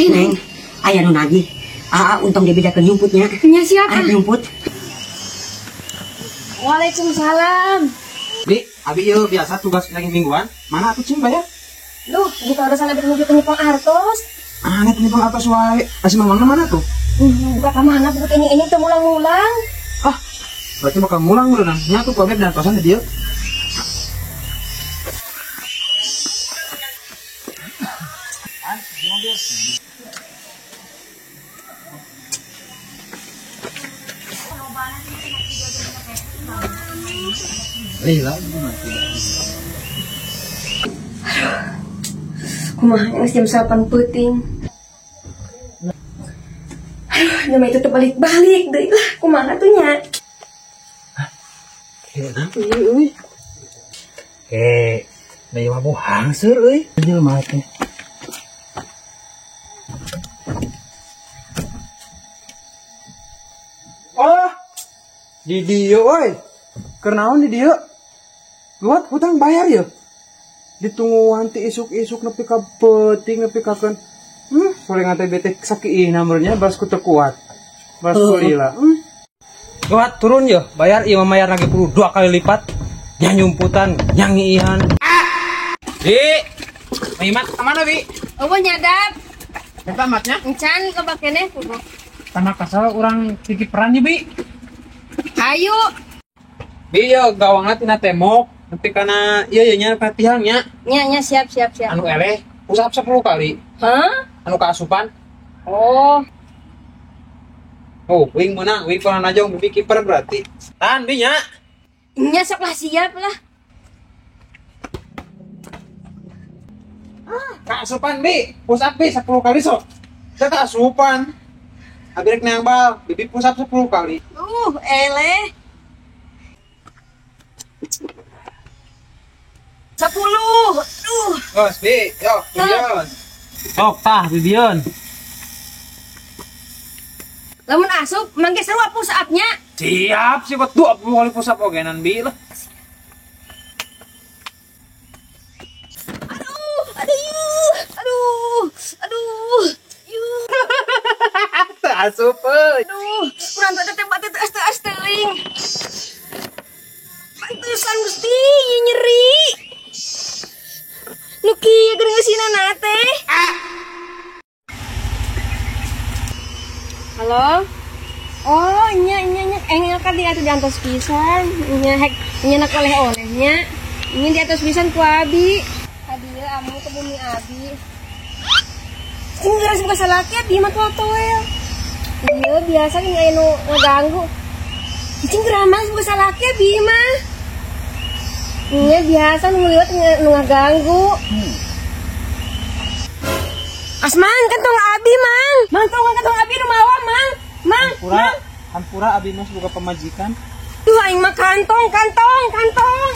Neng, aya nu nagih. Aa untung dibedakeun nyumputnya. Nya siap. Arek nyumput. Waalaikumsalam. Bi, abi ieu biasa tugas lagi mingguan. Mana atuh cing bayar? Duh, buka urusan abi menuju penyipang artos. Aneh penyipang artos wae. Asih mamangna mana tuh? Buka ka mana buka ini teu mulang-mulang. Ah, berarti bakal mulang beunang. Nya tuh ku dan tosan di dieu. Lila, kumaha geus jam 8 peuting. Aduh, nama itu teu balik-balik deui lah, kumaha tuh nya? Hah? Kenapa ieu euy? Da ieu mah bohang seur euy. Jelema teh. Oh, di dieu euy. Keur naon di dieu? Luat hutang bayar ya. Ditungguan ti isuk-isuk nepi ka peuting nepi ka keun. Sore ngate bete sakiih nomornya balas ku teu kuat. Balas ku lila. Luat turun ya, bayar ieu mah mayar lagi kudu 2 kali lipat. Nya nyumputan, nya ngiihan. Bi, Maimat ka mana, Bi? Eueuh nyadap. Eta matnya? Encan loba keneh kudu. Tanah kasal urang tiki peran nih, Bi. Ayo. Bi yo gawangna tina tembok. Nepi kana ieu ieu nya kana tiangnya. Nya nya siap siap siap. Anu eleh push up 10 kali. Hah? Anu kaasupan. Oh. Oh, wing menang, wing pernah najong bibi kiper berarti. Tahan bi nya. Nya sok lah siap lah. Ah, kaasupan bi, push up bi 10 kali sok. Saya kaasupan. Abi rek neang bal, bibi push up 10 kali. Eleh. 10. Aduh. Bos, bi, yo, bibion. Sok tah bibion. Lamun asup mangke seru push up-nya. Siap, sih buat 20 kali push up ogenan bi lah. Aduh, aduh, aduh, aduh. Yuh. Teu asup euy. Aduh, kurang teh teh teh teh teuing. Pantesan Gusti nyeri. Nu kieu geuning eusinana teh. Halo. Oh, nya nya nya engel ka di atuh di antos pisan. Nya hek nya nak oleh-oleh nya. Nya di atas pisan ku abi. Hadieu amu ke bumi abi. Sing geus buka salaki abi mah toel. Iya biasa nih aya nu ngaganggu. Cing geramang buka salaki abi mah. Nya biasa nu liwat nu ngaganggu. Asman kantong abi mang. Mang tong kantong abi nu mawa mang. Mang, hampura, mang. Hampura abi mah boga pamajikan. Tuh aing mah kantong, kantong, kantong.